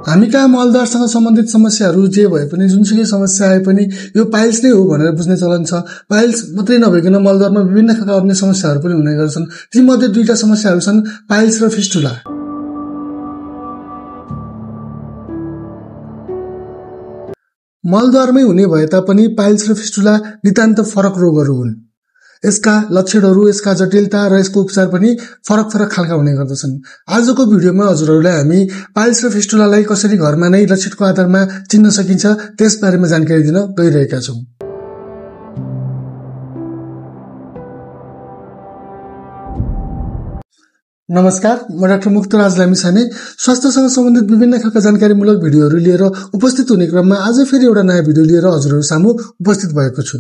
हामी कहाँ मलद्वारसँग सम्बन्धित समस्याहरू जे भए पनि जुनसुकै समस्या आए पनि यो पाइल्स नै हो भनेर बुझ्ने चलन छ। पाइल्स मात्रै नभइकन मलद्वारमा विभिन्न खालका अन्य समस्याहरू पनि हुने गर्छन्। तीमध्ये दुईटा समस्याहरू छन्, पाइल्स र फिस्टुला। मलद्वारमै हुने भए तापनि पाइल्स र फिस्टुला नितान्त फरक रोगहरू हुन्। यसका लक्षणहरू, यसका जटिलता र यसको उपचार पनि फरक फरक खालका हुने गर्दछन्। आजको भिडियोमा हजुरहरूलाई हामी पाइल्स र फिस्टुलालाई कसरी घरमा नै लक्षणको आधारमा चिन्न सकिन्छ त्यस बारेमा जानकारी दिन गइरहेका छौं। नमस्कार, म डाक्टर मुक्तराज लामिछाने स्वास्थ्यसँग सम्बन्धित विभिन्न खालका जानकारीमूलक भिडियोहरू लिएर उपस्थित हुने क्रममा आज फेरि एउटा नयाँ भिडियो लिएर हजुरहरू सामु उपस्थित भएको छु।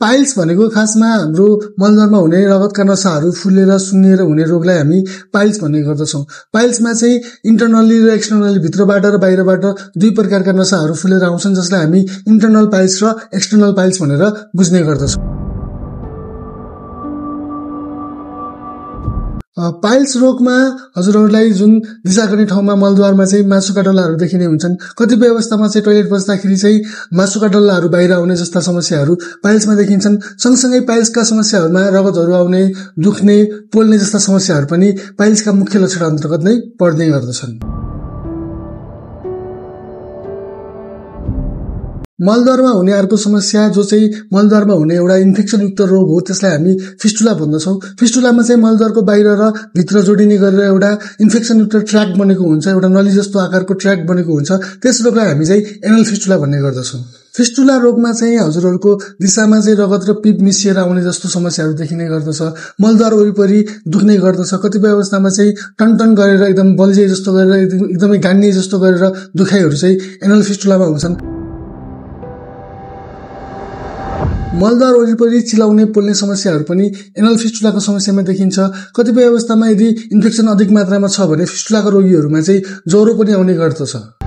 पाइल्स भनेको खासमा हाम्रो मलद्वारमा हुने रगतका नसाहरू फुल्लेर सुन्निएर हुने रोगलाई हामी पाइल्स भन्ने गर्दछौं। पाइल्समा चाहिँ इन्टरनली र एक्सटर्नली, भित्रबाट र बाहिरबाट दुई प्रकारका नसाहरू फुलेर आउँछन्, जसलाई हामी इन्टरनल पाइल्स र एक्सटर्नल पाइल्स भनेर बुझ्ने गर्दछौं। पाइल्स रोगमा हजुरहरूलाई जुन दिशा गर्ने ठाउँमा मलद्वारमा चाहिँ मासुका डल्लाहरू देखिने हुन्छन्। कतिपय अवस्थामा चाहिँ टोयलेट बस्दाखेरि चाहिँ मासुका डल्लाहरू बाहिर आउने जस्ता समस्याहरू पाइल्समा देखिन्छन्। सँगसँगै पाइल्सका समस्याहरूमा रगतहरू आउने, दुख्ने, पोल्ने जस्ता समस्याहरू पनि पाइल्सका मुख्य लक्षण अन्तर्गत नै पर्ने गर्दछन्। मलद्वारमा हुने अर्को समस्या जो चाहिँ मलद्वारमा हुने एउटा इन्फेक्सनयुक्त रोग हो, त्यसलाई हामी फिस्टुला भन्दछौं। फिस्टुलामा चाहिँ मलद्वारको बाहिर र भित्र जोडिने गरेर एउटा इन्फेक्सनयुक्त ट्र्याक बनेको हुन्छ, एउटा नली जस्तो आकारको ट्र्याक बनेको हुन्छ। त्यस रोगलाई हामी चाहिँ एनल फिस्टुला भन्ने गर्दछौं। फिस्टुला रोगमा चाहिँ हजुरहरूको दिशामा चाहिँ रगत र पिप मिसिएर आउने जस्तो समस्याहरू देखिने गर्दछ। मलद्वार वरिपरि दुख्ने गर्दछ। कतिपय अवस्थामा चाहिँ टनटन गरेर एकदम बल्झिए जस्तो गरेर एकदमै गान्ने जस्तो गरेर दुखाइहरू चाहिँ एनल फिस्टुलामा हुन्छन्। मलद्वार वरिपरि चिलाउने, पोल्ने समस्याहरू पनि एनल फिस्टुलाको समस्यामा देखिन्छ। कतिपय अवस्थामा यदि इन्फेक्सन अधिक मात्रामा छ भने फिस्टुलाको रोगीहरूमा चाहिँ ज्वरो पनि आउने गर्दछ।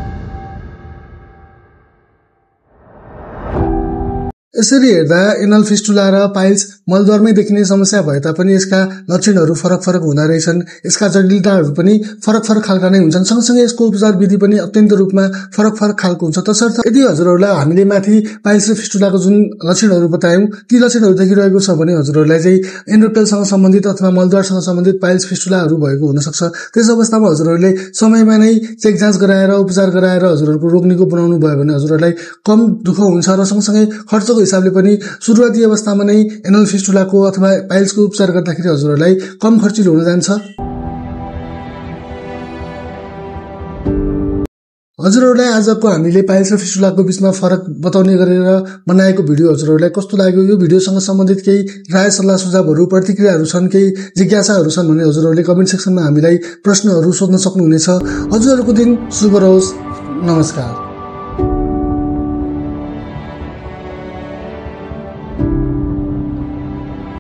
यसरी हेर्दा एनल फिस्टुला र पाइल्स मलद्वारमै देखिने समस्या भए तापनि यसका लक्षणहरू फरक फरक हुँदा रहेछन्। यसका जटिलताहरू पनि फरक फरक खालका नै हुन्छन्। सँगसँगै यसको उपचार विधि पनि अत्यन्त रूपमा फरक फरक खालको हुन्छ। तसर्थ यदि हजुरहरूलाई हामीले माथि पाइल्स र फिस्टुलाको जुन लक्षणहरू बतायौं ती लक्षणहरू देखिरहेको छ भने हजुरहरूलाई चाहिँ एन्डोटेलसँग सम्बन्धित अथवा मलद्वारसँग सम्बन्धित पाइल्स फिस्टुलाहरू भएको हुन सक्छ। त्यस अवस्थामा हजुरहरूले समयमा नै चेक जाँच गराएर उपचार गराएर हजुरहरूको रोग निको बनाउनु भयो भने हजुरहरूलाई कम दुःख हुन्छ र सँगसँगै खर्चको हिसाबले पनि सुरुवाती अवस्थामा नै एनल फिस्टुलाको अथवा पाइल्सको उपचार गर्दाखेरि हजुरहरूलाई कम खर्चिलो हुन जान्छ। हजुरहरूलाई आजको हामीले पाइल्स र फिस्टुलाको बीचमा फरक बताउने गरेर बनाएको भिडियो हजुरहरूलाई कस्तो लाग्यो? यो भिडियोसँग सम्बन्धित केही राय, सल्लाह, सुझावहरू, प्रतिक्रियाहरू छन्, केही जिज्ञासाहरू छन् भने हजुरहरूले कमेन्ट सेक्सनमा हामीलाई प्रश्नहरू सोध्न सक्नुहुनेछ। हजुरहरूको दिन शुभ रहोस्। नमस्कार।